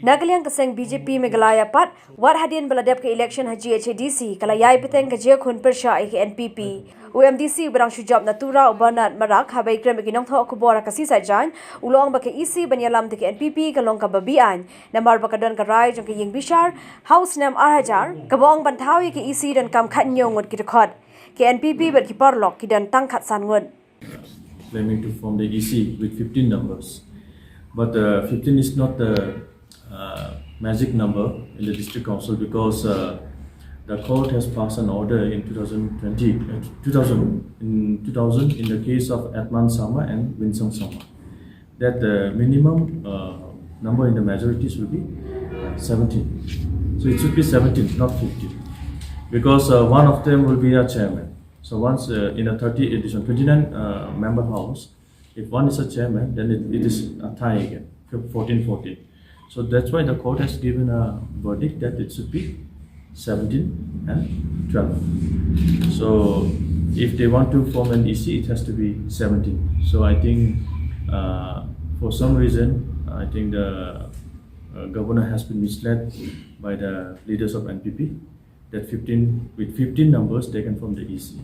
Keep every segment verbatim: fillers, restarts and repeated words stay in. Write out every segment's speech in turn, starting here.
Na ka liang ka seng B J P Meghalaya pat, wat hadien ba la dep ka election ha G H A D C, ka la ïai pateng ka jingkhun pyrshah ïa ka N P P. U M D C uba dang shu jop na Tura, u Bernard Marak, haba ïakren bad ki nongthoh khubor ha ka Seaside Giant, u la ong ba ka E C ban ïalam da ka N P P ka long kaba beaiñ, namar ba ka don ka rai jong ka ïing bishar ha u snem ar hajar, kaba ong ban thaw ïa ka E C donkam khathynñiew ngut ki dkhot. Ka N P P bad ki paralok ki don tang khatsan ngut. Claiming to form the E C with fifteen numbers. But uh, fifteen is not the uh, magic number in the district council because uh, the court has passed an order in two thousand twenty, uh, two thousand, in two thousand, in the case of Atman Sangma and Winsong Sangma, that the minimum uh, number in the majority should be seventeen. So it should be seventeen, not fifteen. Because uh, one of them will be a chairman. So once uh, in a thirty edition, twenty-nine uh, member house, if one is a chairman, then it, it is a tie again, fourteen fourteen. So that's why the court has given a verdict that it should be seventeen and twelve. So if they want to form an E C, it has to be seventeen. So I think uh, for some reason, I think the uh, governor has been misled by the leaders of N P P that fifteen, with fifteen numbers taken from the E C.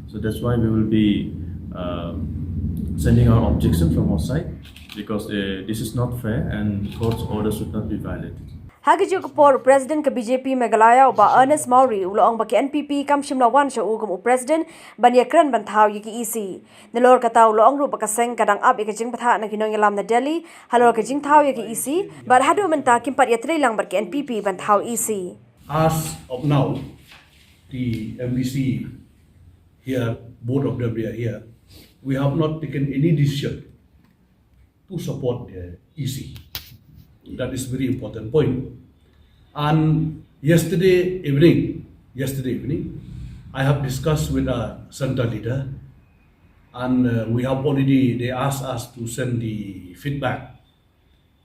So that's why we will be um, sending our objection from our side because uh, this is not fair and court's order should not be violated. Ha kajuh ka por, President ka B J P Meghalaya u Bah Ernest Mawrie u la ong ba ka N P P kam shym la wan sha u kum u President ban ïakren ban thaw ïa ka E C. Nalor kata u la ong ruh ba ka seng ka dang ap ïa ka jingbatai na ki nongïalam na Delhi halor ka jingthaw ïa ka E C, bad haduh mynta kim pat ïatreilang bad ka N P P ban thaw E C. As of now, the M V C here, both of them they are here, we have not taken any decision to support the E C. That is very important point. And yesterday evening, yesterday evening, I have discussed with a center leader, and uh, we have already, they asked us to send the feedback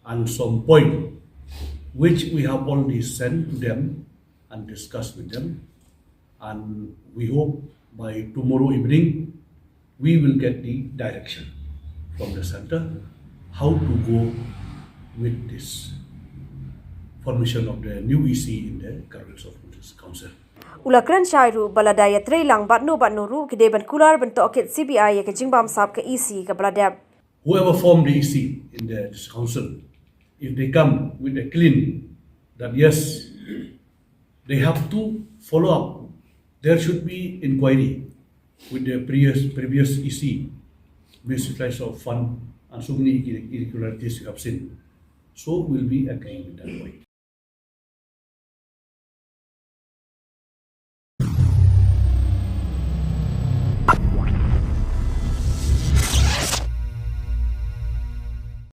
and some point which we have already sent to them and discussed with them. And we hope by tomorrow evening we will get the direction from the center how to go with this formation of the new E C in the Karbi South Province Council. U la kren shai ruh ba lada ïatreilang bad no bad no ruh ki dei ban kular ban tohkit C B I ïa ka jingbamsap ka E C kaba la dep. Whoever form the E C in the district council, if they come with a clean that yes, they have to follow up, there should be inquiry with the previous previous E C, misuse of fund and so many irregularities you have seen. So will we agree with that point.